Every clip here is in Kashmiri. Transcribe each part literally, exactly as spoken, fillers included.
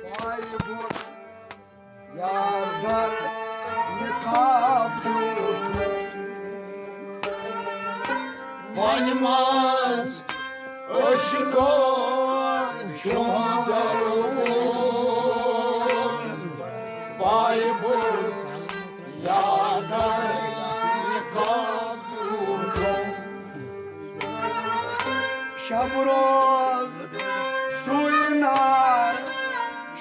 پایہِ بُر یار در نقاب بیوٗٹھ۔ وۄنۍ منٛز عشقو چھُم درُن۔ پایہِ بُر یار در نقاب بیوٗٹھ۔ شب روز سُے نار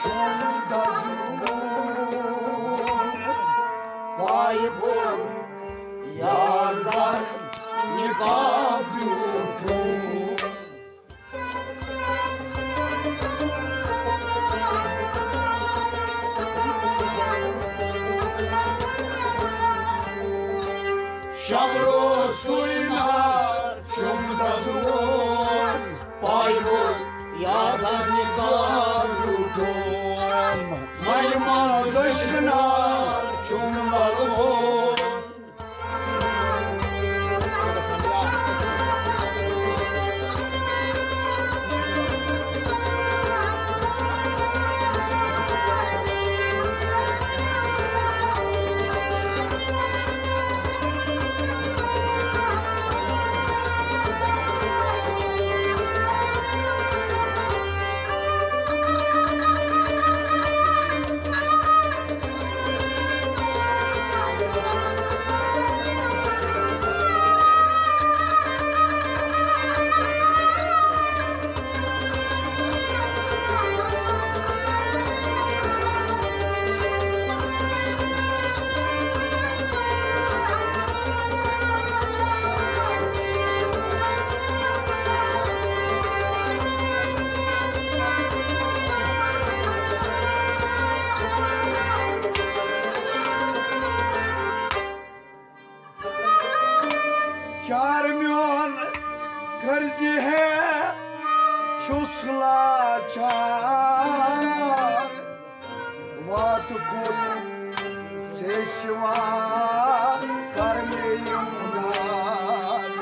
چھُم دزوُن۔ پایہِ بُر یار در نقاب بیوٗٹھ۔ شب روز سُے نار چھُم دزوُن۔ پایہِ بُر یار در نقاب بیوٗٹھ۔ مَلہِ منٛز عشق نار چھُم للوُن۔ چار میون قرض ہے چھُس لاچار، وات کوٚت ژےٚ سوا کر مےٚ امداد۔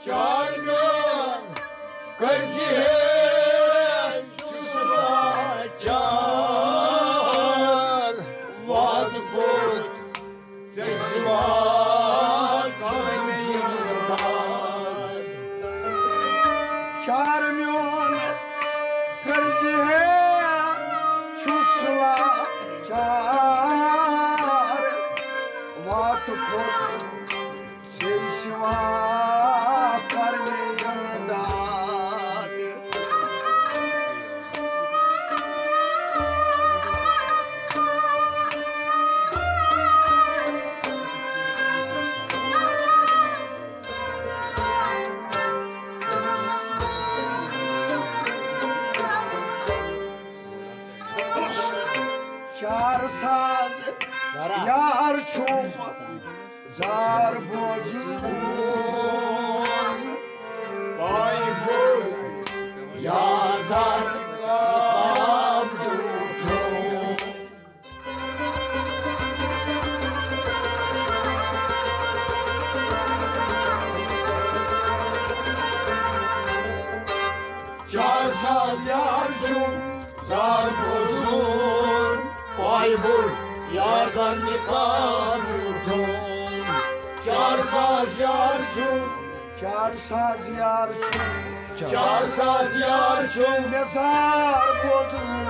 چار میون قرض ہے چھُس لاچار، وات کوٚت ژےٚ سوا کر مےٚ امداد۔ چار میون قرض ہے چھُس لاچار، وات کوٚت ژےٚ سوا کر مےٚ امداد۔ چار ساز یار چھُم زار بوزُن۔ پایہِ بُر یار در نقاب بیوٗٹھ۔ چار ساز یار چھُم زار بوزُن۔ پایہِ بُر یار در نقاب بیوٗٹھ۔ چار ساز یار چھُم، چار ساز یار چھُم، چار ساز یار چھُم مےٚ زار بوزُن۔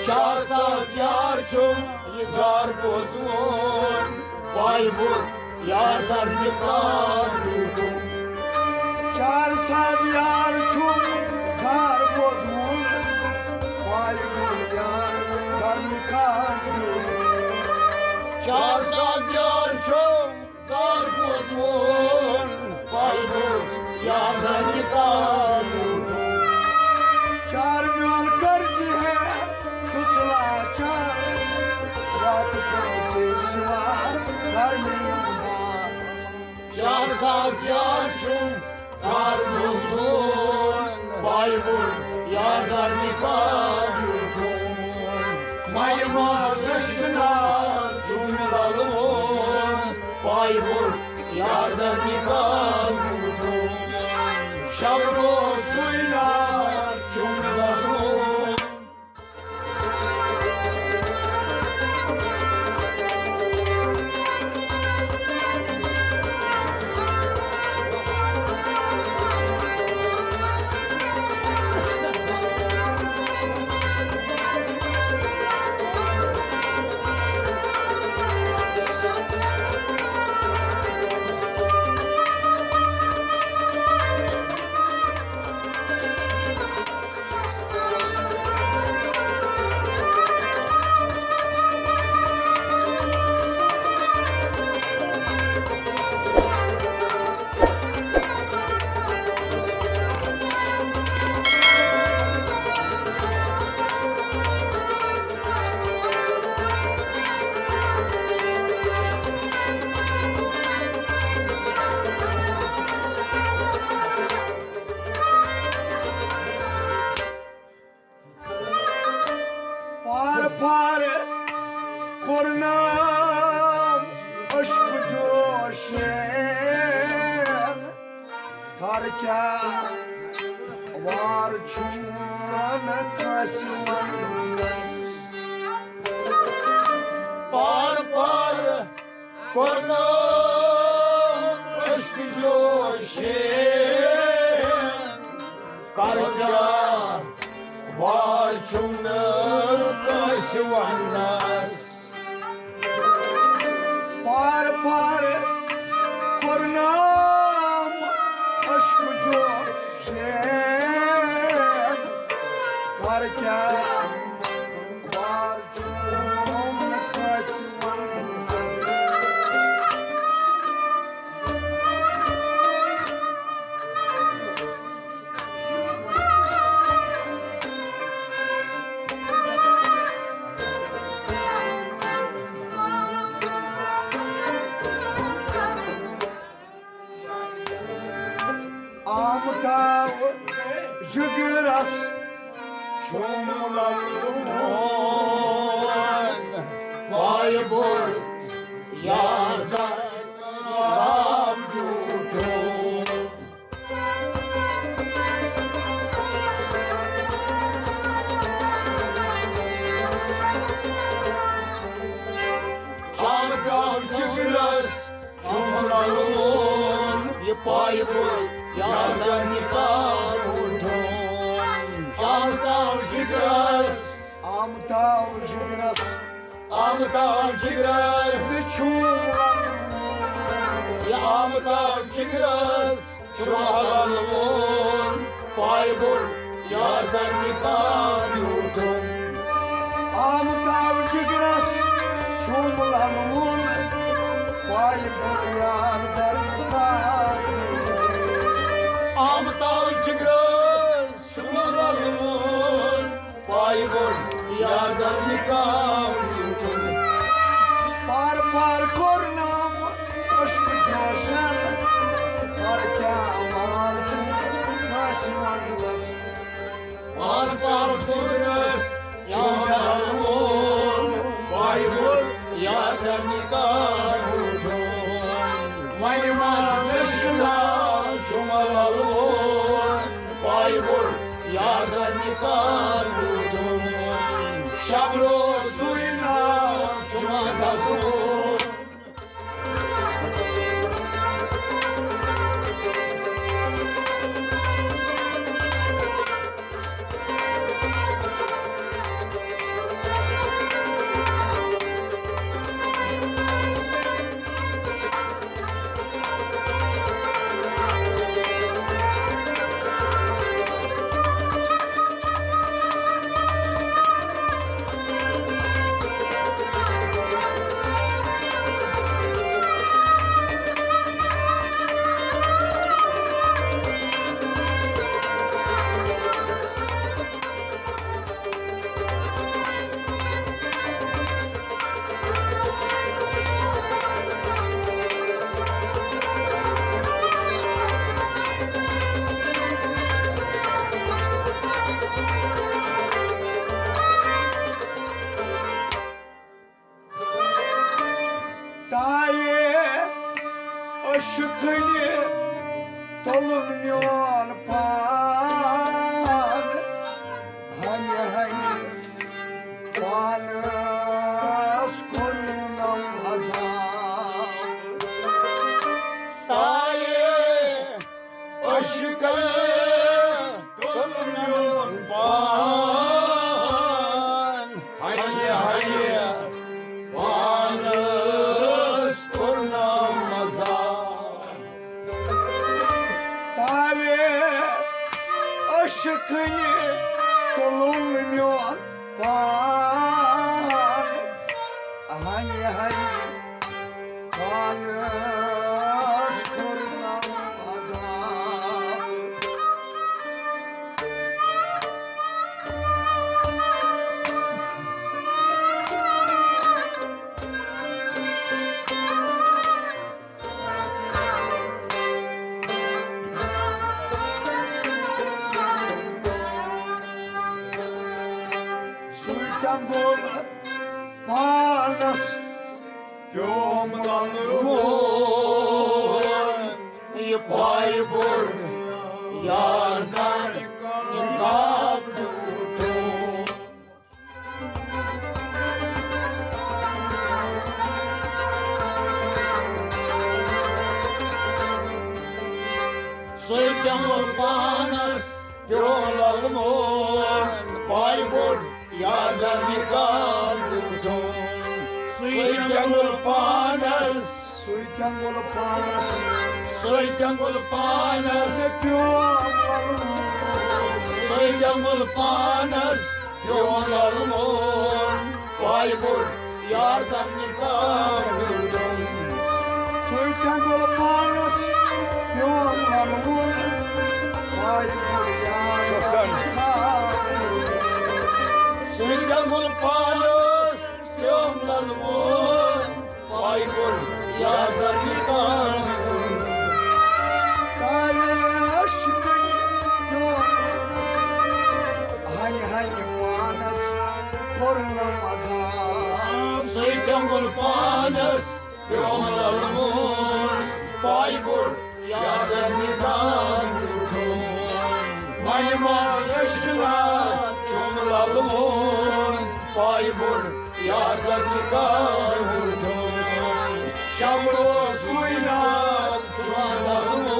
چار ساز یار چھُم یہِ زار بوزُن۔ پایہِ بُر یار در نقاب بیوٗٹھ۔ چار ساز یار چھُم زار بوزُن۔ پایہِ بُر یار در نقاب بیوٗٹھ۔ چار ساز یار چھُم زار بوزُن۔ پایہِ بُر یار در نقاب بیوٗٹھ۔ چار میون قرض ہے چھُس لاچار، وات کوٚت ژےٚ سوا کر مےٚ امداد۔ چار ساز یار چھُم زار بوزُن۔ پایہِ بُر یار در نقاب بیوٗٹھ۔ مَلہِ منٛز عشق نار چھُم للوُن۔ پایہِ بُر یار در نقاب بیوٗٹھ۔ شب روز سُے نار چھُم دزوُن۔ نام عشق جوشین، کر کیٛاہ وار چھُم نہٕ کٲنٛسہِ وننس۔ پار پار کرنام عشق جوشین، کر کیٛاہ وار چھُم نہٕ کٲنٛسہِ وننس۔ پار پار کرنام عشق جوشین، کر کیٛاہ وار چھُم نہٕ کٲنٛسہِ وننس۔ آمتاو جگرس شوم للون، پایہِ بُر یار در کام جوٹھو۔ آمتاو جگرس شوم للون، یہِ پایہِ بُر یار در نکاح جوٹھون۔ آمتاو جگرس، آمتاو جگرس، آمتاو جگرس، یہِ چھُم ونُن۔ یہِ آمتاو جگرس شوم للون، پایہِ بُر یار در نکاح جوٹھون۔ آمتاو جگرس شوم للون، پایہِ بُر یار در نکاح جوٹھون۔ آمتاو جگرس شوم للون، پایہِ بُر یار در نکاح جوٹھون۔ پار پار کرنام عشق جوشین، کر کیٛاہ وار چھُم نہٕ کٲنٛسہِ وننس۔ پار پار کرنس شوم للون، پایہِ بُر یار در نکاح جوٹھون۔ وۄنۍ ما عشق نام شوم للون، پایہِ بُر یار در نکاح جوٹھون۔ شب روز سُے نام شوم للون۔ تایہِ عشقنہِ تُلُن میون پان، ہنہِ ہنہِ پانس کوٚرنم عذاب۔ تایہِ عشقن تُل میون پان، ہنہِ ہنہِ پانس کوٚرنم عذاب۔ تاوِ عشقنہِ تُلُن میون پان، ہنہِ ہنہِ پانس کوٚرنم عذاب۔ سُے تمبول پانس پیوم للوُن، یہِ پایہِ بوٚڑ یار در نقاب ڈوٗٹھوُن۔ سُے جنگل پانس پیوم للوُن، پایہِ بوٚڑ یار در نقاب ڈوٗٹھوُن۔ سُے جنگل پانس، سُے جنگل پانس، سُے جنگل پانس پیوم للوُن۔ سُے جنگل پانس پیوم للوُن، پایہِ بوٚڑ یار در نقاب ڈوٗٹھوُن۔ سُے جنگل پانس پیوم للوُن، پایہِ بوٚڑ یار در نقاب ڈوٗٹھوُن۔ سُے جنگل پانس پیوم للوُن، پایہِ بوٚڑ یار در نقاب ڈوٗٹھوُن۔ کالہِ عشقٕکۍ پیوم ہنہِ ہنہِ پانس کوٚر نہٕ مزاق۔ سُے جنگل پانس پیوم للوُن، پایہِ بوٚڑ یار در نقاب ڈوٗٹھوُن۔ منہِ منٛز اشکنا چھُم للوُن، پایہِ بوٚڑ یار در نقاب ڈوٗٹھوُن۔ شمعو سُے نار چھُم للوُن۔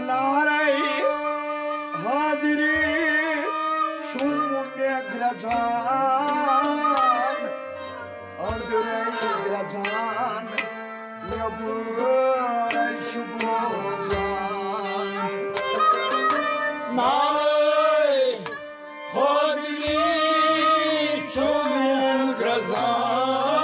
نعرے حیدری چھُم مےٚ گرٛزان، أنٛدرَے گرٛزان، نٮ۪برَے چھُ بوزان۔ نعرے حیدری چھُم گرٛزان،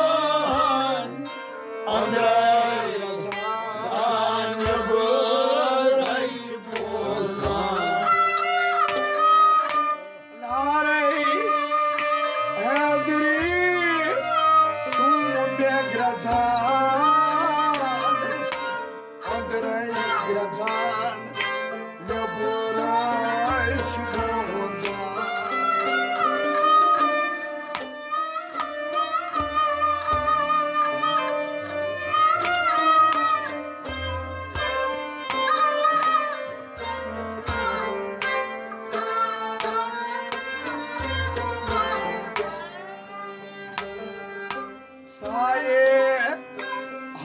أنٛدرَے گرٛزان، نٮ۪برَے چھُ بوزان۔ نعرے حیدری چھُم مےٚ گرٛزان، أنٛدرَے گرٛزان، نٮ۪برَے چھُ بوزان۔ سایہِ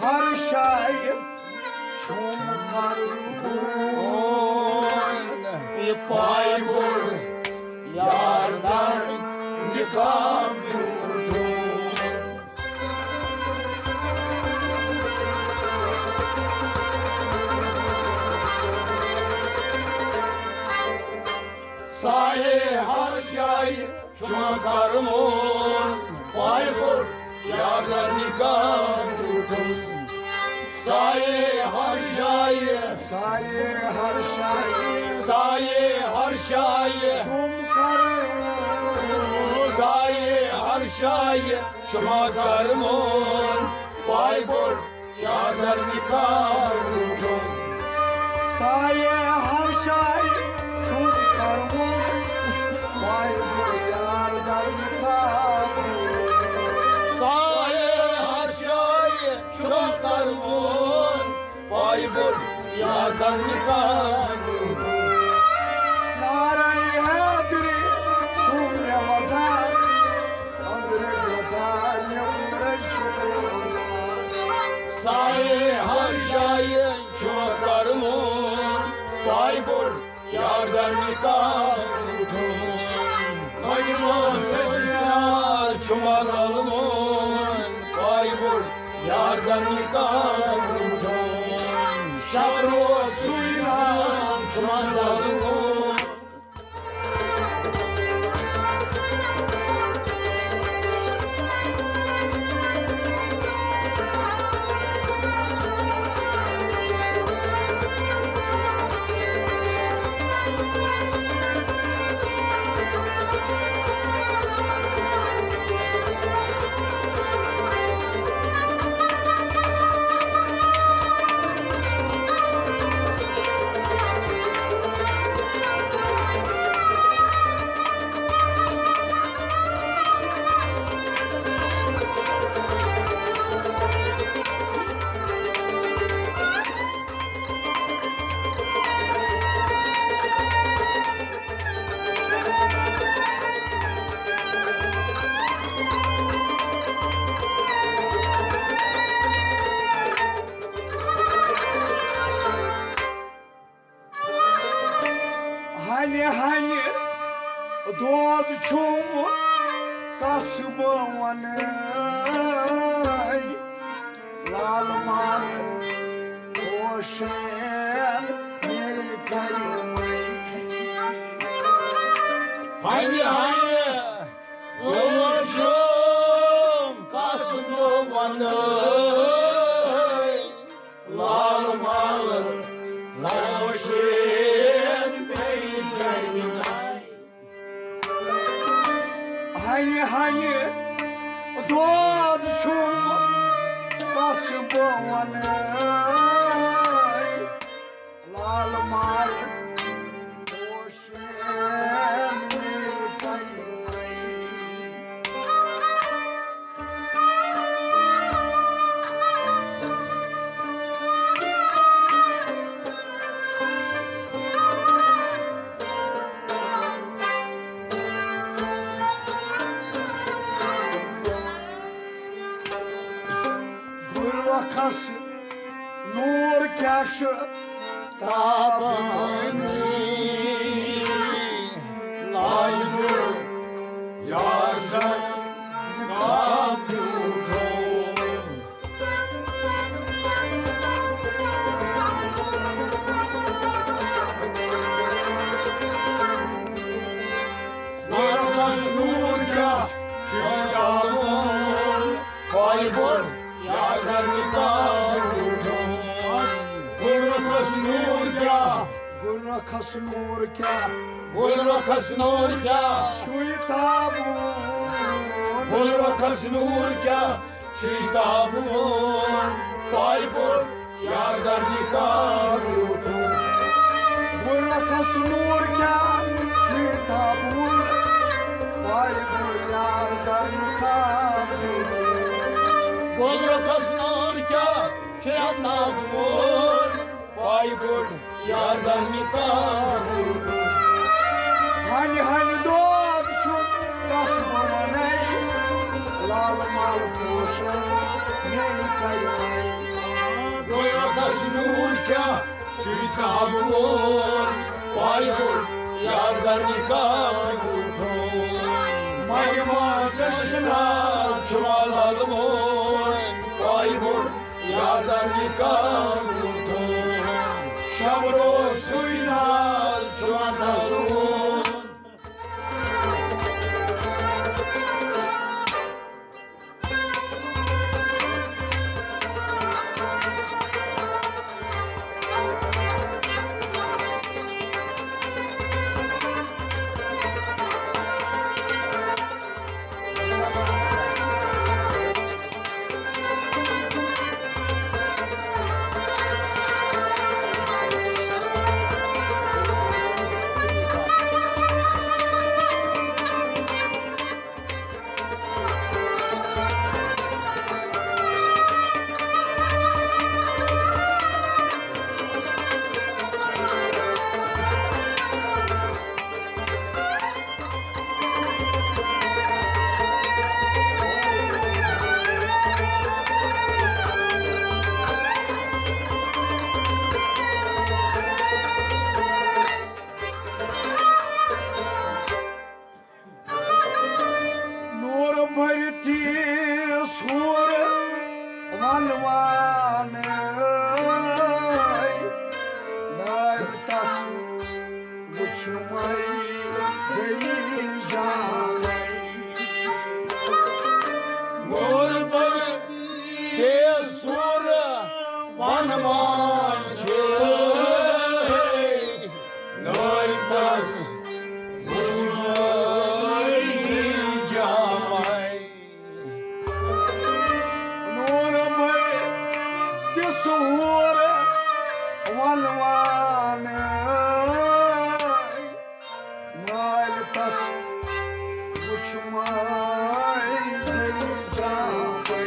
ہر شایہِ چھُم کرُن۔ یہِ پایہِ بوٚڑ یار در نقاب ڈوٗٹھوُن۔ سایہِ ہر شایہِ چھُم کرُن، پایہِ بوٚڑ یار در نقاب ڈوٗٹھوُن۔ سایہِ ہر شایہِ، سایہِ ہر شایہِ، سایہِ ہر شایہِ چھُم کرُن۔ سایہِ ہر شایہِ چھُم کرُن، پایہِ بوٚڑ یار در نقاب ڈوٗٹھوُن۔ سایہِ ہر شایہِ چھُم کرُن، پایہِ بوٚڑ یار در نقاب ڈوٗٹھوُن۔ سایہِ ہر شایہِ چھُم کرُن، پایہِ بوٚڑ یار در نقاب ڈوٗٹھوُن۔ نعرے حیدری پاے بوٚڑ یار در نکاح روٗٹھُن۔ مجموعہٕ سٔسۍ یار چھُ ملالہٕ مون۔ پاے بوٚڑ یار در نکاح روٗٹھُن۔ شب روز سُے نام چھُ ملالہٕ مون۔ ہنہِ ہنہِ دود چھُم کس بہٕ وَنہٕ۔ لال مال پوشن میرے گھر میں۔ ہنہِ ہنہِ دود چھُم کس بہٕ وَنہٕ۔ لال مال پوشن میرے گھر میں۔ ہنہِ ہنہِ دود چھُم کس بہٕ وَنہٕ۔ لال مال پوشن میرے گھر میں۔ گُلرخس نوٗر کیٛاہ چھُ تابانی؟ لال یار زن کاپ اٹھو۔ گُلرخس نوٗر کیٛاہ چھُ تابان؟ پاے بوٚڑ یار در نکاح روٗٹھُن۔ گُلرخس نوٗر کیٛاہ؟ گُلرخس نوٗر کیٛاہ؟ گُلرخس نوٗر کیٛاہ؟ چھُے تابان۔ گُلرخس نوٗر کیٛاہ؟ چھُے تابان۔ پاے بوٚڑ یار در نکاح روٗٹھُن۔ گُلرخس نوٗر کیٛاہ چھُے تابان؟ پاے بوٚڑ یار در نکاح روٗٹھُن۔ گُلرخس نوٗر کیٛاہ چھُے تابان؟ پاے بوٚڑ یار در نکاح روٗٹھُن۔ ہنہِ ہنہِ دود چھُم کس بہٕ وَنَے۔ لال مال پوشن میرے گھر میں۔ گُلرخس نوٗر کیٛاہ چھُے تابان؟ پاے بوٚڑ یار در نکاح روٗٹھُن۔ مجموعہٕ سٔسۍ یار چھُ ملالہٕ مون۔ پاے بوٚڑ یار در نکاح روٗٹھُن۔ شب روز سُے نال چھُ وَنان سون۔ جانے۔ غربت تہِ سُر ونوان چھے، نٲلۍ تس وُچھمٕتۍ جانے۔ نور بھائی تہِ سُر ونوان، نٲلۍ تس وُچھمٕتۍ جانے۔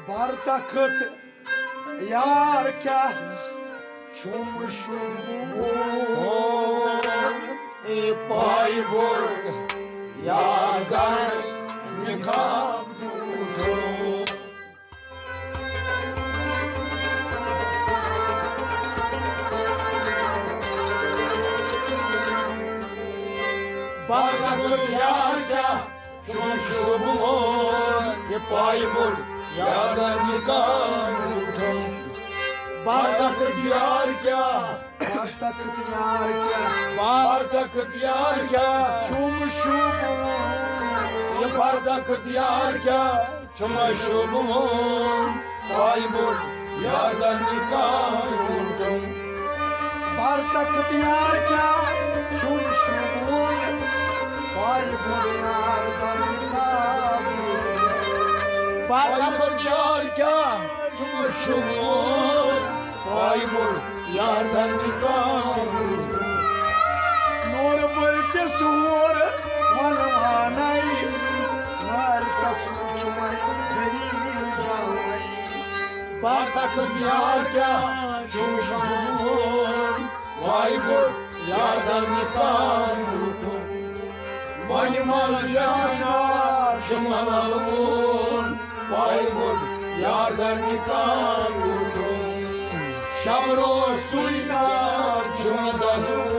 بر تخت یار کیٛاہ چھُم شوٗبوُن، اے پایہِ بوٚڑ یار در نقاب ڈوٗٹھوُن۔ بر تخت یار کیٛاہ چھُم شوٗبوُن، اے پایہِ بوٚڑ یار در نقاب ڈوٗٹھوُن۔ بر تخت یار کیٛاہ، بر تخت یار کیٛاہ، بر تخت یار کیٛاہ چھُم شوٗبوُن، اے بر تخت یار کیٛاہ چھُم شوٗبوُن، پایہِ بوٚڑ یار در نقاب ڈوٗٹھوُن۔ بر تخت یار کیٛاہ چھُم شوٗبوُن، پایہِ بوٚڑ یار در نقاب ڈوٗٹھوُن۔ بر تخت یار کیٛاہ چھُم شوٗبوُن، پایہِ بوٚڑ یار در نقاب ڈوٗٹھوُن۔ نور بھائی تہِ سُر ونوان، نٲلۍ تس وُچھمٕتۍ جانے۔ بر تخت یار کیٛاہ چھُم شوٗبوُن، پایہِ بوٚڑ یار در نقاب ڈوٗٹھوُن۔ وۄنۍ منٛز یار چھُم للوُن، پایہِ بوٚڑ یار در نقاب ڈوٗٹھوُن۔ شب روز سُے نار چھُم دزوُن۔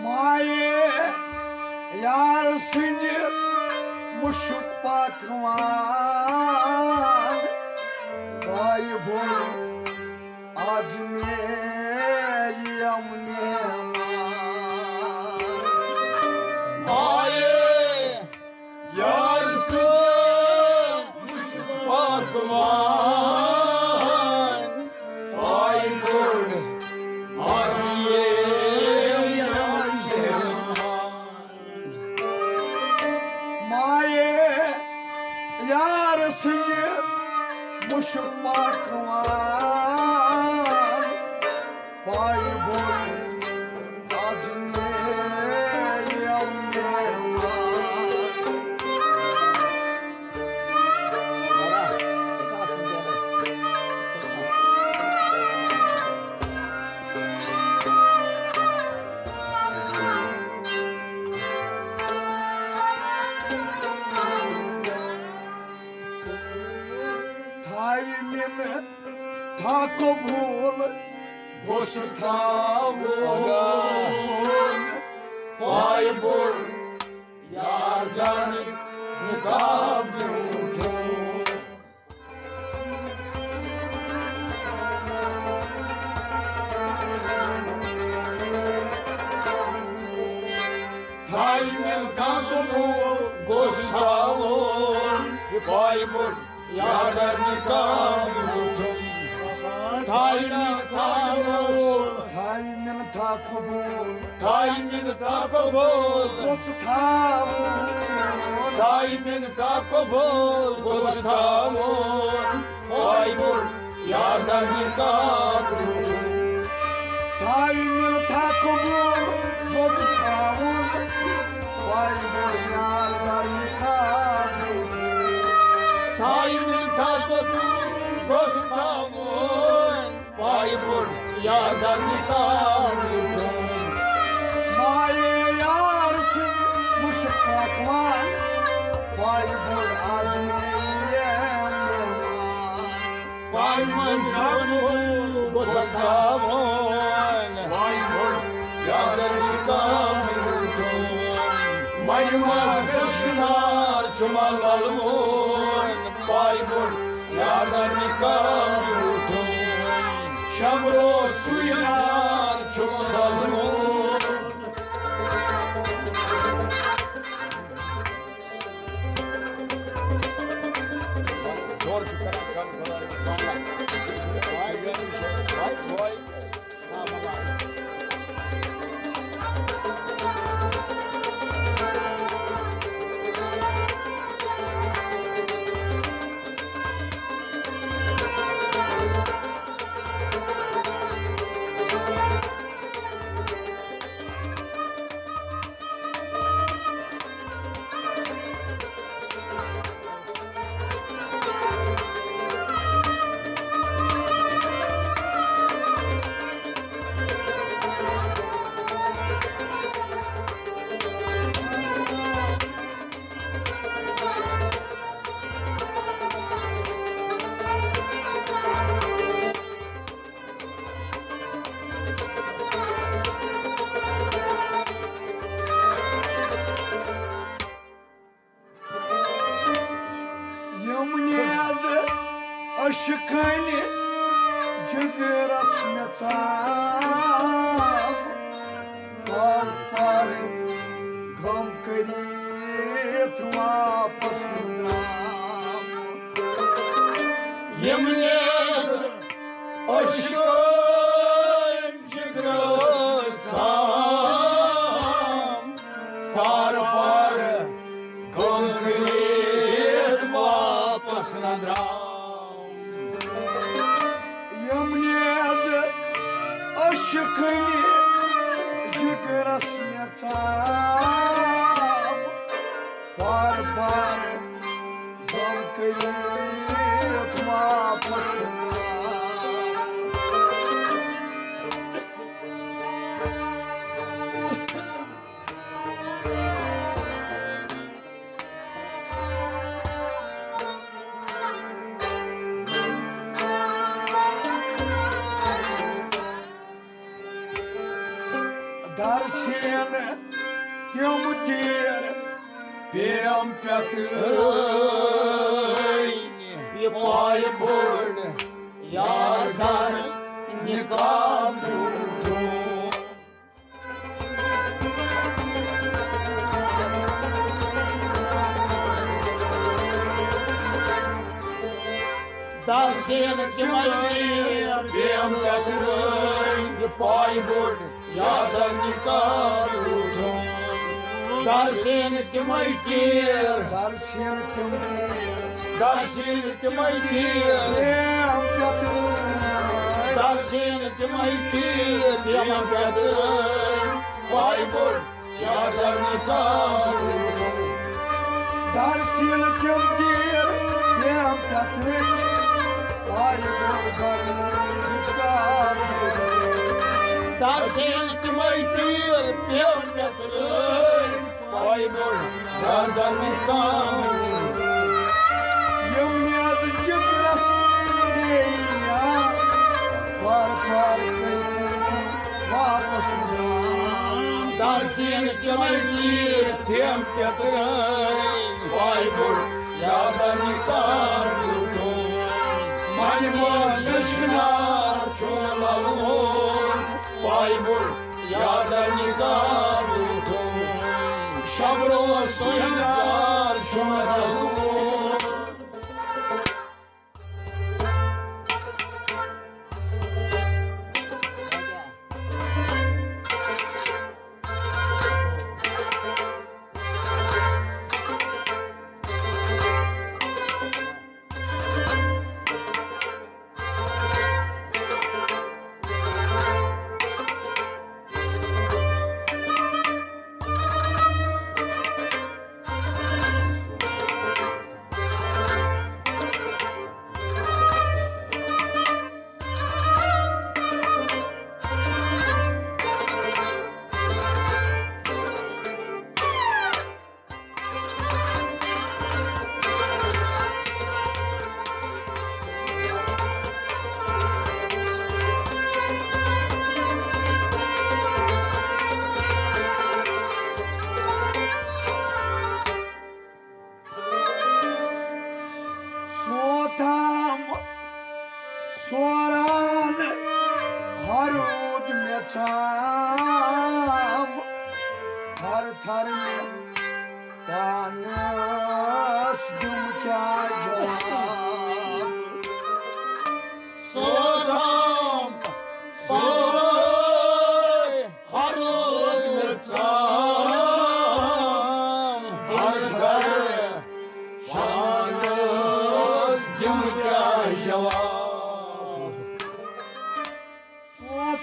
مایہِ یار سٕنٛدِ مُشُک پاکوان، پایہِ بوٚڑ آز مےٚ یِم مہمان۔ مایہِ یار سٕنٛدِ مُشُک پاکوان، پایہِ بوٚڑ آز مےٚ یِم مہمان۔ مایہِ یار سٕنٛدِ مُشُک پاکوان، پایہِ بوٚڑ آز مےٚ یِم مہمان۔ تھاوِ مِنت تھا قبوٗل گوٚژھ تھاوُن، پایہِ بوٚڑ یار در نقاب ڈوٗٹھوُن۔ پایہِ بوٚڑ یادر نکاح وُچھُن۔ تھایہِ مِنتھا قبول۔ تھایہِ مِنتھا قبول۔ تھایہِ مِنتھا قبول۔ گوٚژھ تھاوُن۔ تھایہِ مِنتھا قبول۔ گوٚژھ تھاوُن۔ پایہِ بوٚڑ یادر نکاح وُچھُن۔ تھایہِ مِنتھا قبول۔ گوٚژھ تھاوُن۔ پایہِ بوٚڑ یادر نکاح وُچھُن۔ تھایہِ مِنتھا قبول۔ گوٚژھ تھاوُن۔ پایہِ بوٚڑ یادر نکاح وُچھُن۔ مایہِ یار سٕنٛدۍ مُشک پاکوان۔ پایہِ بوٚڑ آز میلہِ مہمان۔ پایہِ بوٚڑ یادر نکاح وُچھُن۔ پایہِ بوٚڑ یادر نکاح وُچھُن۔ مجمع دٔچھِنۍ نار چھُ ملال مون۔ پایہِ بوٚڑ یادر نکاح وُچھُن۔ شمرو سُے یار چھُ دزمُت۔ زور چھُ کران کم خدایَس وَنان۔ یِم نیز عشقٕنۍ جگرس مےٚ ژام، پر پر غم کٔرِتھ واپس نہٕ درام۔ یِم نیز عشقٕنۍ جگرس ژام، سار پار غم کٔرِتھ واپس نہٕ درام۔ یِم نیز عشقٕنۍ جگرس مےٚ ژام، پار پار غم کٔرِتھ واپس نہٕ درام۔ درسین تِم تیر پیم پتہٕ یہِ پایہِ بوٚڑ یادر نکاح برونٛٹھ۔ درسین تِمے تیر پیم پتہٕ یہِ پایہِ بوٚڑ یادر نکاح برونٛٹھ۔ درسین تِمے تیر۔ درسین تِم تیر۔ درسین تِمے تیر۔ پیم پتہٕ۔ درسین تِمے تیر۔ پیم پتہٕ۔ پایہِ بوٚڑ یادر نکاح۔ درسین تِم تیر۔ پیم پتہٕ۔ پایہِ بوٚڑ یادر نکاح۔ درسین تِمے تیر۔ پیم پتہٕ۔ پایہِ بوٚڑ یادر نکاح۔ یِم نیز جگرس میٲنۍ یار، پار پار کٔرِتھ واپس درام۔ درسین تِمے تیر پیم پتہٕ۔ پایہِ بوٚڑ یادر نکاح برونٛٹھ۔ منہِ منٛز عشقٕنۍ نار چھُ للوُن۔ پایہِ بوٚڑ یادر نکاح برونٛٹھ۔ شمرو سُے یار چھُ دزمُت۔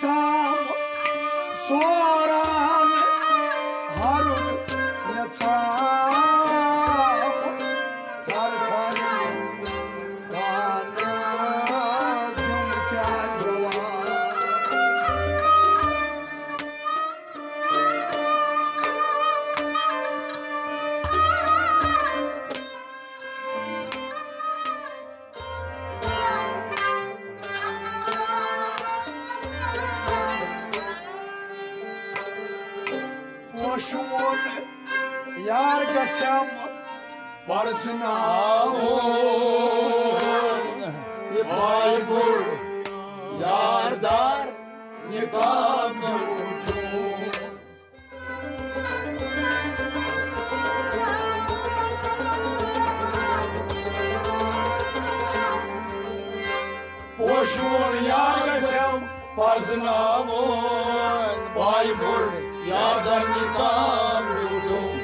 تام سوران ہرُد مےٚ ژام، تھر تھر پانس دیُن کیٛاہ جواب۔ پوشوُن یار گژھم پرزناوُن، یہِ پایہِ بوٚڑ یار دار نقاب نوٗٹھوُن۔ پوشوُن یار گژھم پرزناوُن، پایہِ بوٚڑ یار دار نقاب نوٗٹھوُن۔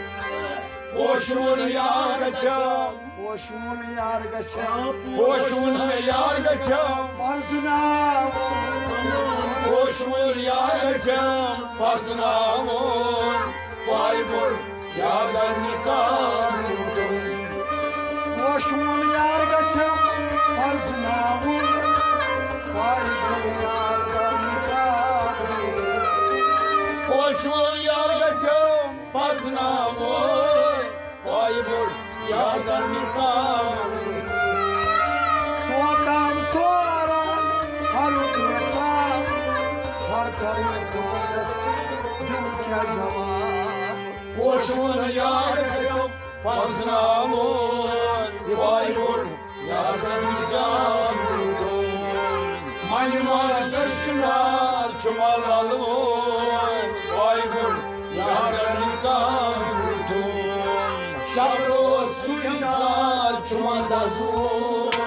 پوشوُن یار گژھم، پوشوُن یار گژھم، پوشوُن یار گژھم پرزناوُن۔ پوشوُن یار گژھم پرزناوُن، پایہِ بوٚڑ یار دار نقاب نوٗٹھوُن۔ پوشوُن یار گژھم پرزناوُن، پایہِ بوٚڑ یار دار نقاب نوٗٹھوُن۔ پوشوُن یار گژھم پرزناوُن، پایہِ بوٚڑ یار دار نقاب۔ سوتام سوران ہرُد مےٚ ژام، تھر تھر پانس دیُن کیٛاہ جواب۔ پوشوُن یار گژھم پرزناوُن، یہِ پایہِ بوٚڑ یار دار نقاب نوٗٹھوُن۔ منہِ منٛز دٔچھِنۍ نار چھُ ملالوُن، پایہِ بوٚڑ یار دار نقاب نوٗٹھوُن۔ شب روز سُے یار چھُ دزوُن۔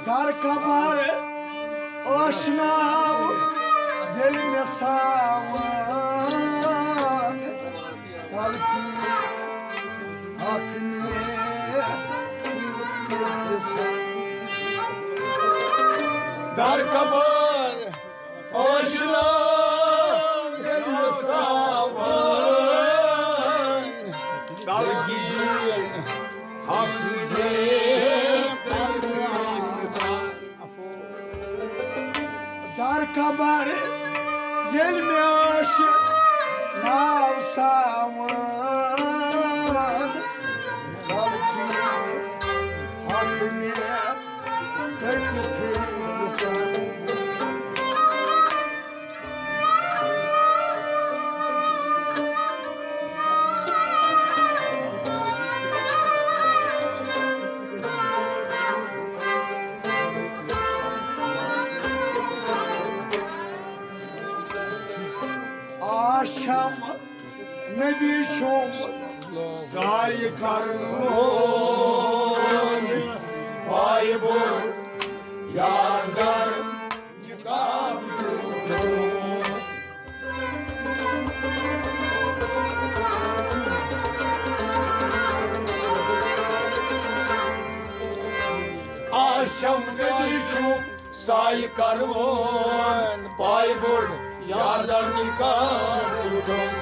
در قبر ٲشناو ییٚلہِ مےٚ ساوان، تلقین حق مےٚ در قبر ٲشناو ییٚلہِ مےٚ ساوان، تلقین حق مےٚ در قبر ییٚلہِ مےٚ ٲشناو ساوان، تلقین حق مےٚ کٔرِتھٕے پرٛژھان۔ آشم نبی چھُم ضایع کرُن، پایہِ بوٚڑ یار دار نقاب نوٗٹھوُن۔ آشم نبی چھُم ضایع کرُن، پایہِ بوٚڑ یار دار نقاب نوٗٹھوُن۔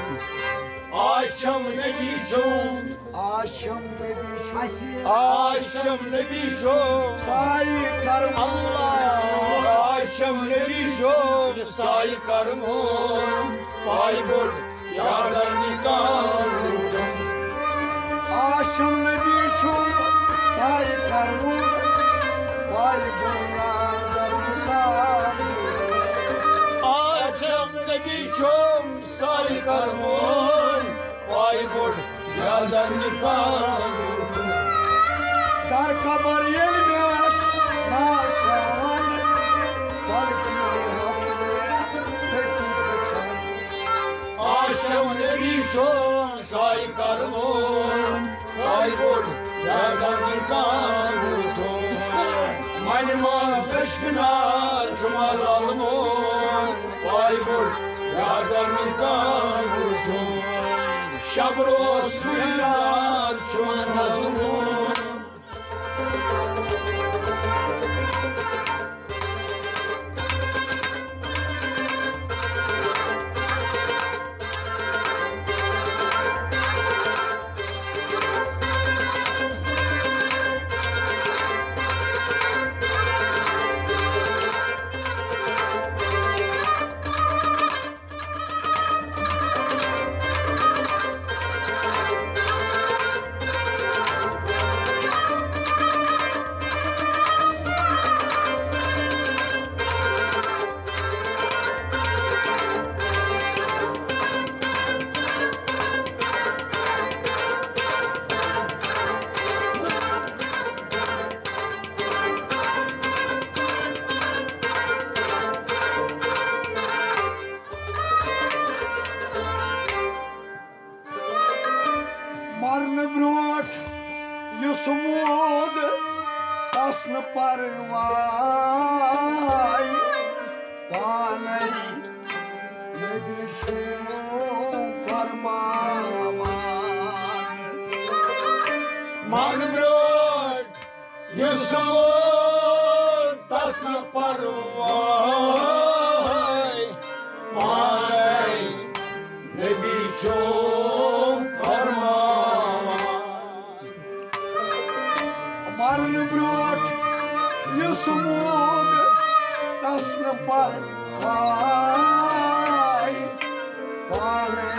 آشم نبی چھُم، آشم نبی چھُم، آشم نبی چھُم ضایع کرُن۔ اللہ، آشم نبی چھُم ضایع کرُن، پایہِ بوٚڑ ساے کرمون، پاے بوٚڑ یادن نکاح۔ در قبر ییٚلہِ مےٚ آسہِ ناسان، در قبر ییٚلہِ مےٚ آسہِ ناسان۔ آشم نبی چھُ ساے کرمون، پاے بوٚڑ یادن نکاح۔ منہِ ما دشکنا چھُ ما لالمون، پاے بوٚڑ یادن کانٛگُر دیُن۔ شب روز سُے یاد چھُ نظمُن۔ مرنہٕ برٛونٛٹھ یُس موٗد، تس نہٕ پرواے، پانے نبی چھُ فرماوان۔ مرنہٕ برٛونٛٹھ یُس موٗد، تس نہٕ پرواے، پانے نبی چھُ فرماوان۔ مرنہٕ برٛونٛٹھ یُس موٗد، تس نہٕ پرواے، پانے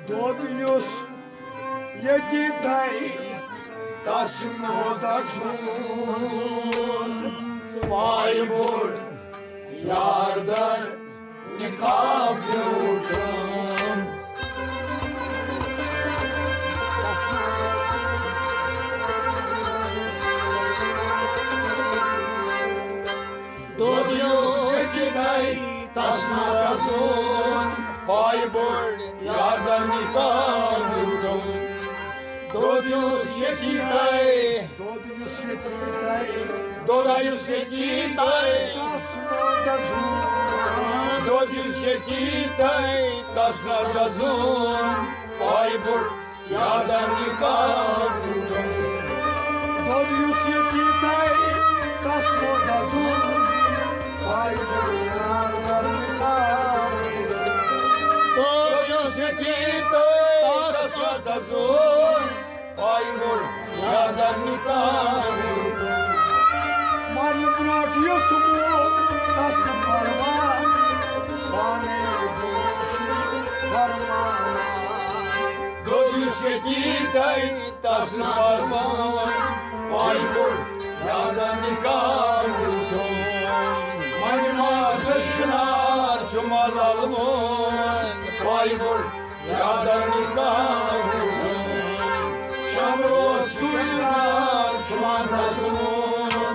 دۄد یُس ییٚتی تھایہِ، تس نہٕ دزُن۔ پایہِ بوٚڑ یار در نکاح بیوٗٹھُن۔ دۄد یُس ییٚتی تھایہِ، تس نہٕ دزُن۔ پایہِ بوٚڑ یار در نکاح بیوٗٹھُن۔ دۄد یُس ییٚتی تھایہِ، دۄد یُس ییٚتی تھایہِ، دۄد یُس ییٚتی تھایہِ، تس نہٕ دزُن۔ دۄد یُس ییٚتی تھایہِ، تس نہٕ دزُن۔ پایہِ بوٚڑ یادن نکاح بیوٗٹھُن۔ دۄد یُس ییٚتی تھایہِ، تس نہٕ دزُن۔ پایہِ بوٚڑ یادن نکاح بیوٗٹھُن۔ دۄد یُس ییٚتی تھایہِ، تس نہٕ دزُن۔ پایہِ بوٚڑ یادن نکاح بیوٗٹھُن۔ مرنہٕ برٛونٛٹھ یُس موٗد، تس نہٕ پرواے، پانے چھُ فرماوان۔ دۄد یُس ییٚتی تھایہِ، تس نہٕ پرواے، پایہِ بوٚڑ یادن نکاح بیوٗٹھُن۔ وۄنۍ ما دُشمنار چھُ ما للمون، پایہِ بوٚڑ یادن نکاح بیوٗٹھُن۔ شب روز سُے یاد چھُ ما دزمون۔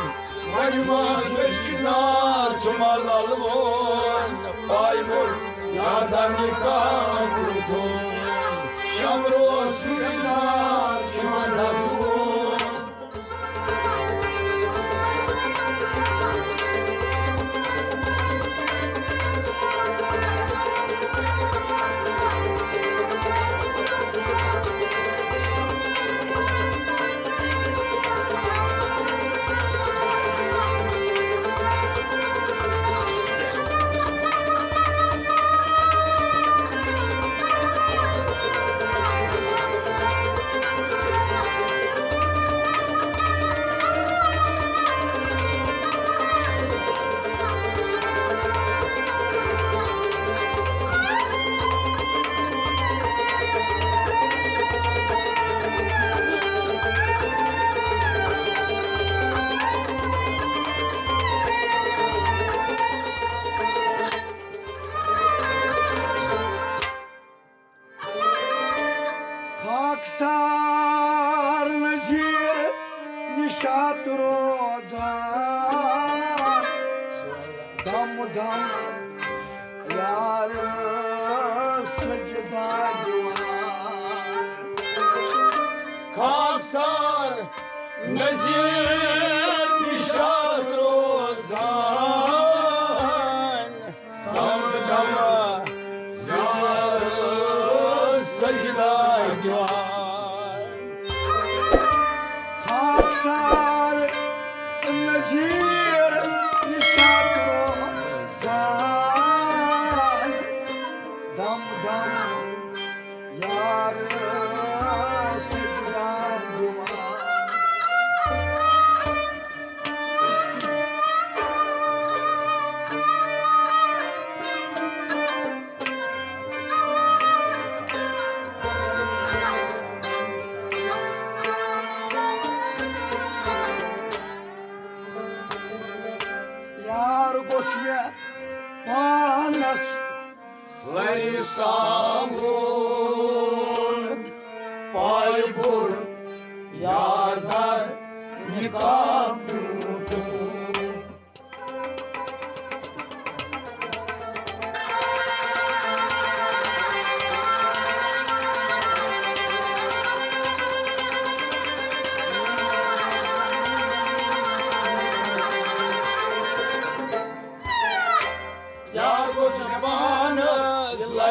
وۄنۍ ما گژھِ نار چھُ ملل وون، پایہِ بوٚڑ یادن یہِ کاکُن تھوٚو۔ شمروس سُے نار چھُ نزوُن۔ خاکسار نذیر نشاط روزان، دم دم یار سجدہ دِوان۔ خاکسار نذیر نشاط روزان، سمدما یار سجدہ دِوان۔ خاکسار نذیر نشاط روزان، دم دم یار سجدہ دِوان۔ یار گوٚژھ مےٚ پانس سرِ ساوُن، پایہِ بوٚڑ یار در نقاب۔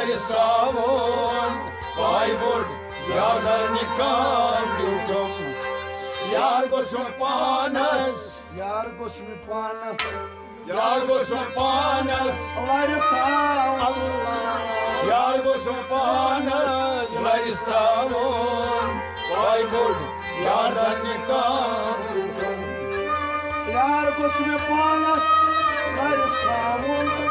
ساوُن، پایہِ بوٚڑ یادن نِکام بیوٗٹھُم۔ یار گوٚژھ مےٚ پانس، یار گوٚژھ مےٚ پانس، یار گوٚژھ مےٚ پانس لرِ ساوُن۔ یار گوٚژھ مےٚ پانس لرِ ساوُن، پایہِ بوٚڑ یادن نِکام بیوٗٹھُم۔ یار گوٚژھ مےٚ پانس لرِ ساوُن،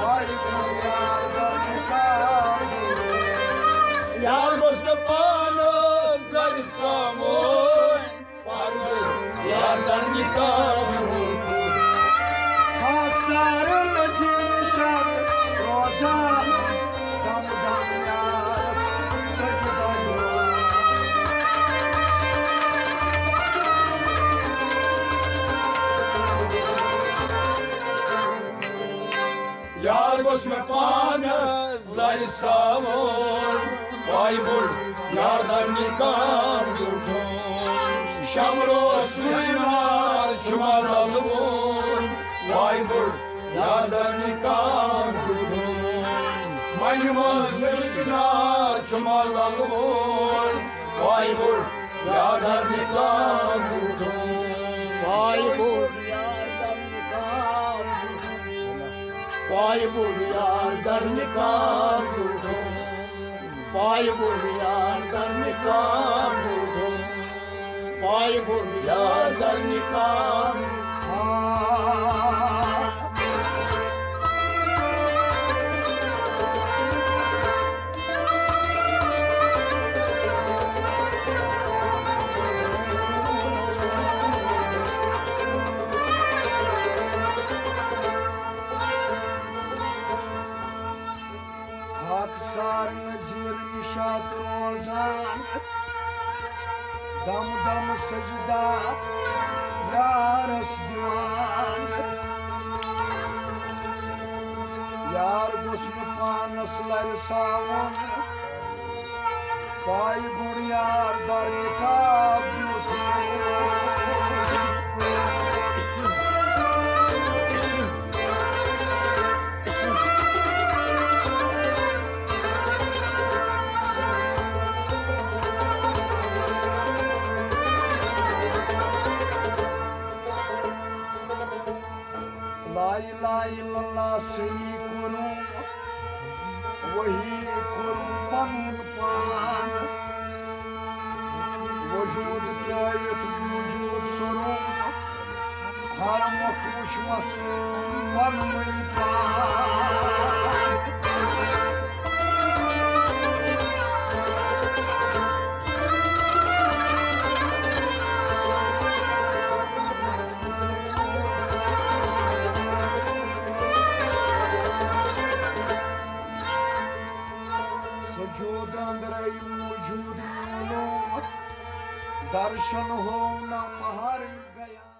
پایہِ بوٚڑ یادن نِکام بیوٗٹھُم۔ یار گوٚژھ مےٚ پانس لرِ ساوُن، پایہِ بوٚڑ یادن نِکام بیوٗٹھُم۔ خاکسارن نٔچھِن شب روزان، دم دم یارس سجدہ دِوان۔ یار گوٚژھ مےٚ پانس لرِ ساوُن، پایہِ بوٚڑ یادن نِکام بیوٗٹھُم۔ شمرو سُے نار چھُ مےٚ للوُن، پایہِ بوٚڑ یادن نِکام بیوٗٹھُم۔ منہِ منٛز نٔشتہٕ نار چھُ مےٚ للوُن، پایہِ بوٚڑ یادن نِکام بیوٗٹھُم۔ پایہِ بوٚڑ یادن نِکام بیوٗٹھُم۔ پایہِ بوٚڑ یادن نِکام بیوٗٹھُم۔ پایہِ بوٚڑ یادن نِکام بیوٗٹھُم۔ پایہِ بوٚڑ یادن نِکام۔ آ۔ خاکسار نذیر نشاط روزان، دم دم سجدہ یارس دِوان۔ یار گوٚژھ مےٚ پانس لرِ ساوُن، پایہِ بوٚڑ یار در نِکام بیوٗٹھُم۔ لا الہ الا اللہ صحیح کوٚرُم، وحی کوٚرُم پنُن پان۔ وجود ترٲوِتھ وجود سوٚرُم، ہر مۄکھ وُچھمس پننُے پان۔ سجود اندرے موجود میولوم، درشن ہوو نہ پہر گیا۔